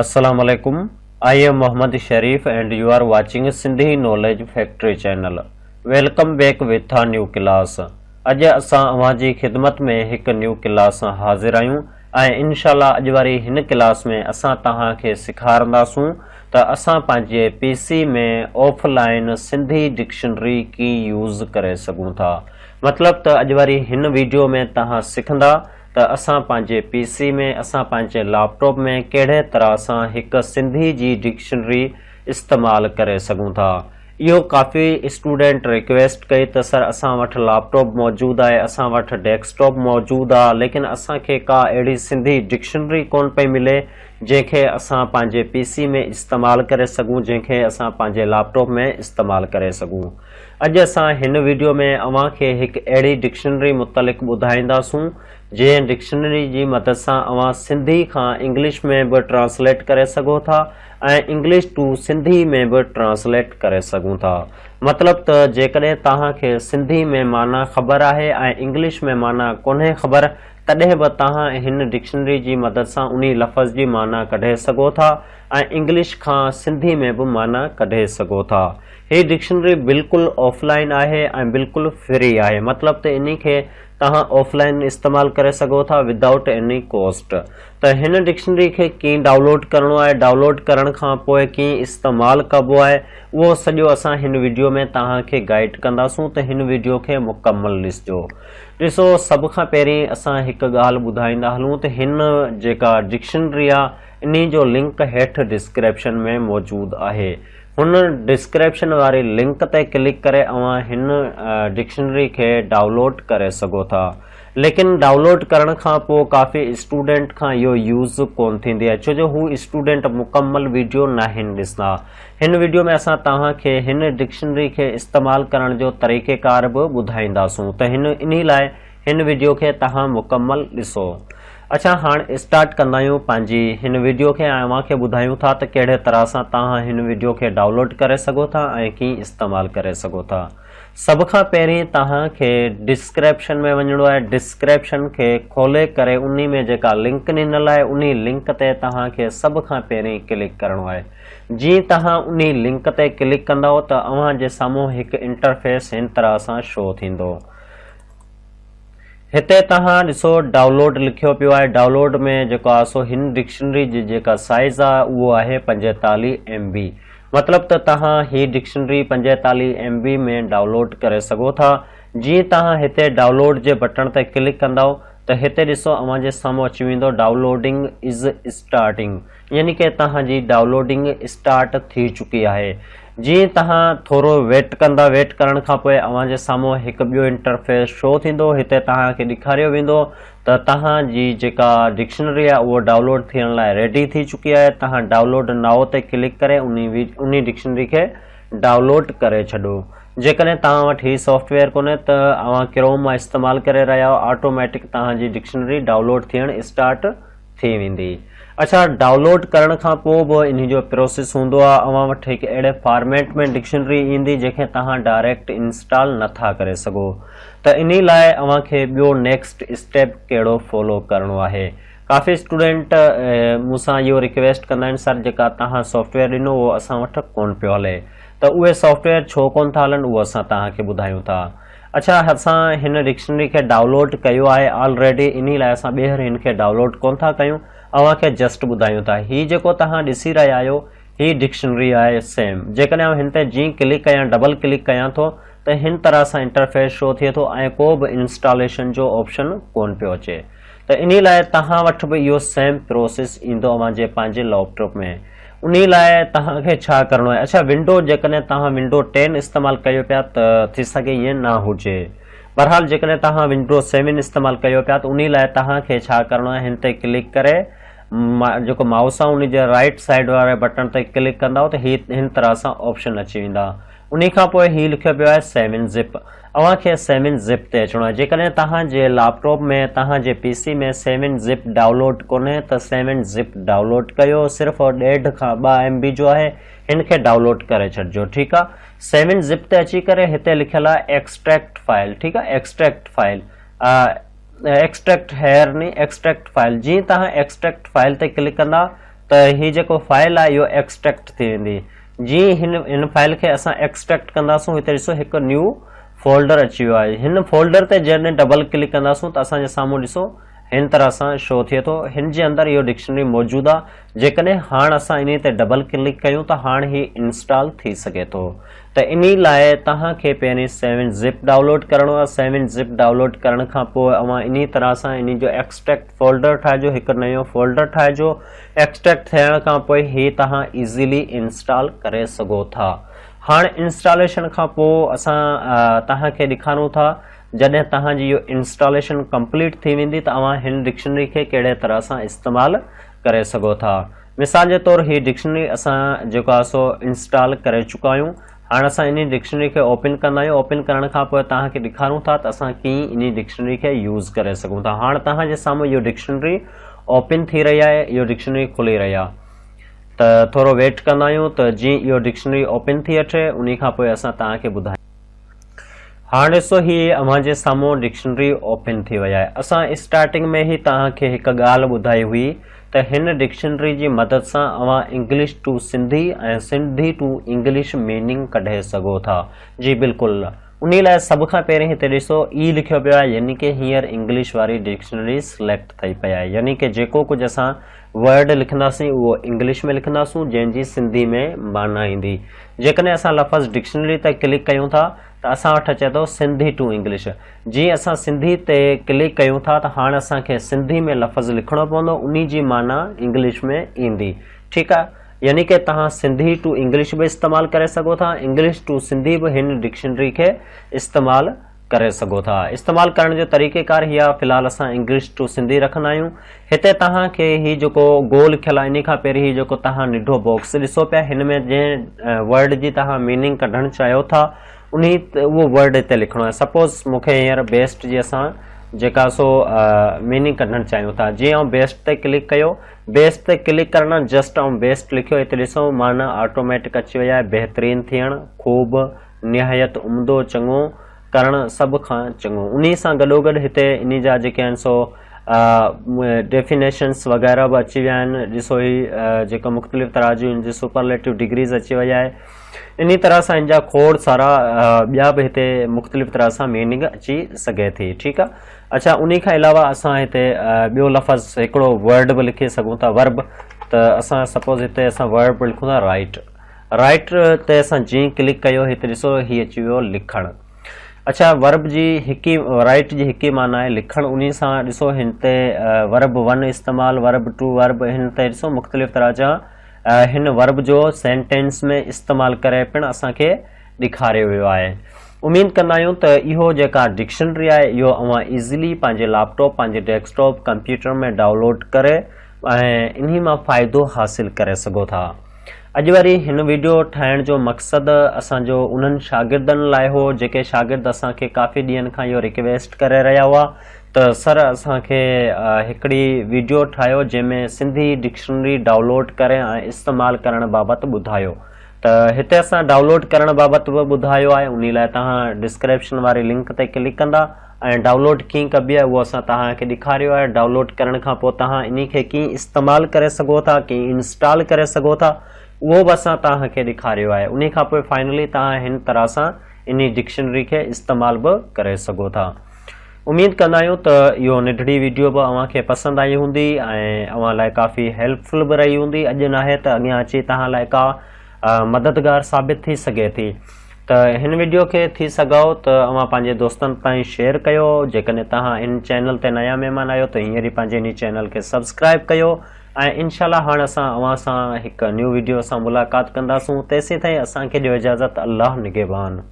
السلام عليڪم I am Muhammad Sharif and you are watching Sindhi knowledge factory channel welcome back with a new class اڄ اسان اوهان جي خدمت ۾ هڪ نيو ڪلاس سان حاضر آهيون ۽ انشاء الله اڄ واري هن ڪلاس ۾ اسان توهان کي سيکارنداسون ته اسان پنهنجي P C ۾ offline Sindhi dictionary ڪي يوز ڪري سگهون ٿا مطلب ته اڄ واري هن ويڊيو ۾ توهان سکندا ته اسان پنهنجي پي سي ۾ اسان پنهنجي ليپ ٽاپ ۾ ڪهڙي طرح سان هڪ سنڌي جي ڊڪشنري استعمال ڪري سگهون ٿا. اهو ڪافي اسٽوڊنٽ ريڪويسٽ ڪئي ته سر اسان وٽ ليپ ٽاپ موجود آهي اسان وٽ ڊيسڪ ٽاپ موجود آ ليڪن اسان کي ڪا اهڙي سنڌي ڊڪشنري ڪون پئي ملي جنهن کي اسان پنهنجي پي سي ۾ استعمال ڪري سگهون جنهن کي اسان پنهنجي ليپ ٽاپ ۾ استعمال ڪري سگهون. اڄ اسان هن ويڊيو ۾ اوهان کي هڪ اهڙي ڊڪشنري متعلق ٻڌائينداسون جنهن ڊڪشنري جي مدد سان اوهان سنڌي کان انگلش ۾ به ٽرانسليٽ ڪري سگهو ٿا ۽ انگلش ٽو سنڌي ۾ به ٽرانسليٽ ڪري سگهون ٿا مطلب ته جيڪڏهن توهان کي سنڌي ۾ معنيٰ خبر آهي ۽ انگلش ۾ معنيٰ ڪونهي خبر تڏهن به توهان هن ڊڪشنري جي مدد سان انهي لفظ جي معنيٰ ڪڍي سگهو ٿا ۽ انگلش کان سنڌي ۾ به معنيٰ ڪڍي سگهو ٿا. هي ڊڪشنري بلڪل آف لائن آهي ۽ بلڪل فري آهي مطلب ته انهي کي توهان آف لائن استعمال ڪري سگهو ٿا ودائوٽ ايني ڪوسٽ ته هن ڊڪشنري کي ڪيئن ڊائونلوڊ ڪرڻو آهي ڊائونلوڊ ڪرڻ کان پوء ڪيئن استعمال ڪبو آهي اهو سڄو اسان هن وڊيو ۾ توهان کي گائيڊ ڪنداسون ته هن وڊيو کي مڪمل ڏسجو ڏسو سڀ کان پهرين اسان هڪ ڳالهه ٻڌائيندا هلون ته هن جيڪا ڊڪشنري آهي انهي جو لنڪ هيٺ ڊسڪرپشن ۾ موجود آهي هن ڊسڪرپشن واري لنڪ تي ڪلڪ ڪري اوهان هن ڊڪشنري کي ڊائونلوڊ ڪري سگهو ٿا ليڪن ڊائونلوڊ ڪرڻ کان پوء ڪافي اسٽوڊنٽ کان اهو يوز ڪون ٿيندي آهي ڇو جو هو اسٽوڊنٽ مڪمل ويڊيو ناهن ڏسندا هن ويڊيو ۾ اسان توهان کي هن ڊڪشنري کي استعمال ڪرڻ جو طريقيڪار به ٻڌائينداسون ته هن انهي لاء هن وڊيو کي توهان مڪمل ڏسو. اڇا هاڻ اسٽارٽ ڪندا آهيون پنهنجي هن وڊيو کي ۽ اوهان کي ٻڌايون ٿا ته ڪهڙي طرح سان توهان هن وڊيو کي ڊائونلوڊ ڪري سگهو ٿا ۽ ڪيئن استعمال ڪري سگهو ٿا. سڀ کان پهرين توهان کي ڊسڪرپشن ۾ وڃڻو آهي ڊسڪرپشن کي کولي ڪري انهي ۾ جيڪا لنڪ ڏنل آهي انهي لنڪ تي توهان کي سڀ کان پهرين ڪلڪ ڪرڻو آهي جيئن توهان انهي لنڪ تي ڪلڪ ڪندؤ ته اوهان جي سامهون هڪ انٽرفيس هن طرح سان شو ٿيندو. هتي توهان ڏسو ڊائونلوڊ لکيو پيو آهي ڊائونلوڊ ۾ جيڪو آهي سو هن ڊڪشنري جي جيڪا سائيز آهي اهو آهي 45 ايم بي مطلب ته توهان هي ڊڪشنري 45 ايم بي ۾ ڊائونلوڊ ڪري سگهو ٿا جيئن توهان هتي ڊائونلوڊ جي بٽڻ تي ڪلڪ ڪندؤ ته هتي ڏسو اوهان جي سامهون اچي ويندو ڊائونلوڊنگ از اسٽارٽنگ يعني ڪه توهان جي ڊائونلوڊنگ اسٽارٽ ٿي چڪي آهي جيئن توهان ٿورو ويٽ ڪندا ويٽ ڪرڻ کان پوء اوهان جي سامهون هڪ ٻيو انٽرفيس شو ٿيندو هتي توهان کي ڏيکاريو ويندو ته توهان جي جيڪا ڊڪشنري آهي اهو ڊائونلوڊ ٿيڻ لاء ريڊي ٿي چڪي آهي توهان ڊائونلوڊ نائو تي ڪلڪ ڪري انهي ڊڪشنري کي ڊائونلوڊ ڪري ڇڏو جيڪڏهن توهان وٽ هي سافٽويئر ڪونهي ته اوهان ڪروم مان استعمال ڪري رهيا آهيو آٽوميٽڪ توهان جي ڊڪشنري ڊائونلوڊ ٿيڻ اسٽارٽ ٿي ويندي. اڇا ڊائونلوڊ ڪرڻ کان پوء به انهي جو پروسيس هوندو آهي اوهان وٽ هڪ اهڙي فارميٽ ۾ ڊڪشنري ايندي جنهن کي توهان ڊائريڪٽ انسٽال نه ٿا ڪري سگهو ته انهي لاء اوهان کي ٻيو نيڪسٽ اسٽيپ ڪهڙو فالو ڪرڻو آهي ڪافي اسٽوڊنٽ مون سان اهو رڪويسٽ ڪندا آهن سر جيڪا توهان سافٽويئر ڏنو اهو اسان وٽ ڪون پيو هلي ته اهي سافٽويئر ڇو ڪون ٿا هلن اهو اسان توهان کي ٻڌايون ٿا اڇا اسان هن ڊڪشنري کي ڊائونلوڊ ڪيو آهي آلريڊي انهي لاء اسان ٻيهر هن کي ڊائونلوڊ ڪون ٿا ڪيون اوهان کي جسٽ ٻڌايون ٿا هي جيڪو توهان ڏسي رهيا آهيو هي ڊڪشنري آهي سيم جيڪڏهن آئون هن تي جين ڪلڪ ڪيان ڊبل ڪلڪ ڪيان ٿو ته هن طرح سان انٽرفيس شو ٿئي ٿو ۽ ڪو به انسٽاليشن جو آپشن ڪون پيو اچي ته انهي لاء توهان وٽ به اهو سيم پروسيس ايندو اوهان جي پنهنجي ليپٽاپ ۾ انهي لاء توهان کي ڇا ڪرڻو آهي اڇا ونڊو جيڪڏهن توهان ونڊو ٽين استعمال ڪيو پيا ته ٿي سگهي ائين نه هجي بهرحال جيڪڏهن توهان ونڊو سيون استعمال ڪيو پيا ته انهي لاء توهان کي ڇا ڪرڻو آهي هن تي ڪلڪ ڪري جيڪو مائوس آهي انهي جي رائٽ سائيڊ واري بٽڻ تي ڪلڪ ڪندؤ ته هي هن طرح سان آپشن اچي ويندا انهي کان پوء هي لکيو پيو آهي سيون زپ اوهان کي سيون زپ تي اچڻو آهي جيڪڏهن توهان جي لاپٽاپ ۾ توهان جي پي سي ۾ سيون زپ ڊائونلوڊ ڪونهي ته سيون زپ ڊائونلوڊ ڪيو صرف ڏيڍ کان ٻه ايم بي جو آهي هن کي ڊائونلوڊ ڪري ڇڏجو ٺيڪ آهي سيون زپ تي اچي ڪري هتي لکيل آهي ايڪسٽريڪٽ فائل ٺيڪ آهي ايڪسٽريڪٽ فائل ايڪسٽريڪٽ هيئر ني ايڪسٽريڪٽ فائل جيئن توهان ايڪسٽريڪٽ فائل تي ڪلڪ ڪندا ته هي جيڪو فائل آهي اهو ايڪسٽريڪٽ ٿي ويندي. جيئن ئي هن هن فائل کي اسان ايڪسٽريڪٽ ڪنداسون هتي ڏسو هڪ نيو فولڊر اچي ويو آهي. هن فولڊر تي جڏهن ڊبل ڪلڪ ڪنداسون ته اسان جي سامهون ڏسو هن طرح سان شو ٿئي ٿو. هن جي اندر اهو ڊڪشنري موجود آهي. جيڪڏهن هاڻ اسان انهي تي ڊبل ڪلڪ ڪيون ته هاڻ هي انسٽال ٿي سگهي ٿو. ته انهي لاء توهان کي پهرين سيون زپ ڊائونلوڊ ڪرڻو آهي. سيون زپ ڊائونلوڊ ڪرڻ کان پوء اوهان انهي طرح سان انهي جو ايڪسٽريڪٽ فولڊر ٺاهجو هڪ نيو فولڊر ٺاهجو. ايڪسٽريڪٽ ٿيڻ کان پوء هي توهان ايزيلي انسٽال ڪري سگهو ٿا. هاڻ انسٽاليشن کان پوء اسان توهان کي ڏيکارون ٿا جڏهن توهان جي اهو انسٽاليشن ڪمپليٽ ٿي ويندي ته اوهان هن ڊڪشنري کي ڪهڙي طرح سان استعمال ڪري سگهو ٿا. مثال جي طور هي ڊڪشنري اسان جيڪو آهي سو انسٽال ڪري چڪا آهيون. هاڻ اسان انهي ڊڪشنري کي اوپن ڪندا آهيون. اوپن ڪرڻ کان پوء توهان کي ڏيکارون ٿا ته اسان ڪيئن انهي ڊڪشنري کي يوز ڪري سگهون ٿا. هاڻ توهان جي سامهون اهو ڊڪشنري اوپن ٿي رهي آهي، اهو ڊڪشنري کلي رهي آهي ته ٿورو ويٽ ڪندا آهيون ته جيئن اهو ڊڪشنري اوپن ٿي اچي انهي کان پوء اسان توهان کي ٻڌايون. هاڻ ڏسو هي اوهان جي سامهون ڊڪشنري اوپن ٿي وئي آهي. اسان اسٽارٽنگ ۾ ئي توهان کي هڪ ڳالهه ٻڌائي هئي ته هن ڊڪشنري جي مدد سان اوهان English to Sindhi ۽ Sindhi to English meaning ڪڍي سگهو ٿا. جي بلڪل انهي لاء سڀ کان پهرين هتي ڏسو اي لکيو پيو آهي يعني ڪي هينئر انگلش واري ڊڪشنري سليڪٽ ٿئي پئي آهي يعني ڪي جيڪو ڪجهه اسان ورڊ لکنداسين اهو انگلش ۾ لکنداسون جنهن جي سنڌي ۾ معنيٰ ايندي. جيڪڏهن اسان لفظ ڊڪشنري تي ڪلڪ ڪيون ٿا ته اسان وٽ اچي ٿو سنڌي ٽو انگلش. جيئن اسان سنڌي تي ڪلڪ ڪيون ٿا ته هاڻ اسان کي سنڌي ۾ لفظ لکڻو پوندو انهي جي معنيٰ انگلش ۾ ايندي. ٺيڪ آ يعني ڪي توهان سنڌي ٽو انگلش به استعمال ڪري سگهو ٿا انگلش ٽو سنڌي به هن ڊڪشنري کي استعمال ڪري سگهو ٿا. استعمال ڪرڻ جو طريقي ڪار هي آهي في الحال اسان انگلش ٽو سنڌي رکندا آهيون. هتي توهان کي هي جيڪو گول لکيل آهي انهي کان پهرين هي جيڪو توهان نڍو باڪس ڏسو پيا هن ۾ جنهن ورڊ جي توهان ميننگ ڪڍڻ چاهيو ٿا انهي اهو ورڊ هتي لکڻو آهي سپوز مون کي هينئر بيسٽ جي اسان جيڪا سو ميننگ ڪڍڻ چاهيون ٿا جيئن آئون بيسٽ تي ڪلڪ ڪيو بيسٽ تي ڪلڪ ڪرڻ جسٽ آئون بيسٽ لکيو هتي ڏسو معنيٰ آٽوميٽڪ اچي وئي آهي بهترين ٿيڻ خوب نهايت عمدو، چڱو، ڪرڻ سڀ کان چڱو. انهي سان گڏوگڏ هتي انهي جا جيڪي آهن سو ڊيفينيشنس وغيره به اچي ويا آهن. ڏسو هي جيڪا مختلف طرح جون ان جي سپرليٽو ڊگريز اچي وئي آهي. انهي طرح سان ان جا کوڙ سارا ٻيا به هتي مختلف طرح سان ميننگ اچي سگهي ٿي. ٺيڪ آهي. اڇا انهي کان علاوه اسان هتي ٻيو لفظ هڪڙو ورڊ به لکي سگهون ٿا ورب ته اسان سپوز هتي اسان ورب لکون ٿا رائيٽ. رائيٽ تي اسان جيئن ڪلڪ ڪيو هت ڏسو هي اچي ويو لکڻ. اڇا ورب جي هڪ ئي رائيٽ جي هڪ ئي معنيٰ آهي لکڻ انهي سان ڏسو هن تي ورب ون استعمال ورب ٽو ورب هن تي ڏسو مختلف طرح جا هن ورب جو سينٽينس ۾ استعمال ڪري پڻ اسان کي ڏيکاريو ويو آهي. اميد ڪندا آهيون ته اهو جيڪا ڊڪشنري آهي اهو اوهان ايزلي پنهنجي ليپٽاپ پنهنجي ڊيسڪٽاپ ڪمپيوٽر ۾ ڊائونلوڊ ڪري ۽ انهي مان فائدو حاصل ڪري سگهو ٿا. اڄ واري هن ويڊيو ٺاهڻ جو مقصد اسان جو انهن شاگردن لاء هو جيڪي شاگرد اسان کي ڪافي ڏينهن کان اهو رڪويسٽ ڪري رهيا هئا ته سر اسان کي هڪڙي ويڊيو ٺاهيو جنهن ۾ سنڌي ڊڪشنري ڊائونلوڊ ڪري ۽ استعمال ڪرڻ بابت ٻڌايو ته هتي اسان ڊائونلوڊ ڪرڻ بابت به ٻڌايو آهي انهي لاء توهان ڊسڪرپشن واري لنڪ تي ڪلڪ ڪندا ۽ ڊائونلوڊ ڪيئن ڪبي آهي اهو اسان توهان کي ڏيکاريو آهي ڊائونلوڊ ڪرڻ کان پوء توهان انهي کي ڪيئن استعمال ڪري سگهو ٿا ڪيئن انسٽال ڪري سگهو ٿا اهو به اسان توهان کي ڏيکاريو آهي انهي کان پوء فائنلي توهان هن طرح سان انهي ڊڪشنري کي استعمال به ڪري سگهو ٿا اميد ڪندا آهيون ته اهو ننڍڙي ويڊيو به اوهان کي پسند آئي هوندي ۽ اوهان لاء ڪافي هيلپ فل به رهي هوندي اڄ ناهي ته اڳيان اچي توهان لاء ڪا مددگار ثابت ٿي سگهي ٿي ته هن وڊيو کي ٿي سگهو ته اوهان پنهنجي دوستن تائين شيئر ڪيو جيڪڏهن توهان ان چينل تي نيا مهمان آهيو ته هينئر ئي پنهنجي ان چينل کي سبسڪرائب ڪيو ۽ انشاء الله هاڻ اسان اوهان سان هڪ نيو وڊيو سان ملاقات ڪنداسون تيسين تائين اسان کي ڏيو اجازت الله نگهبان.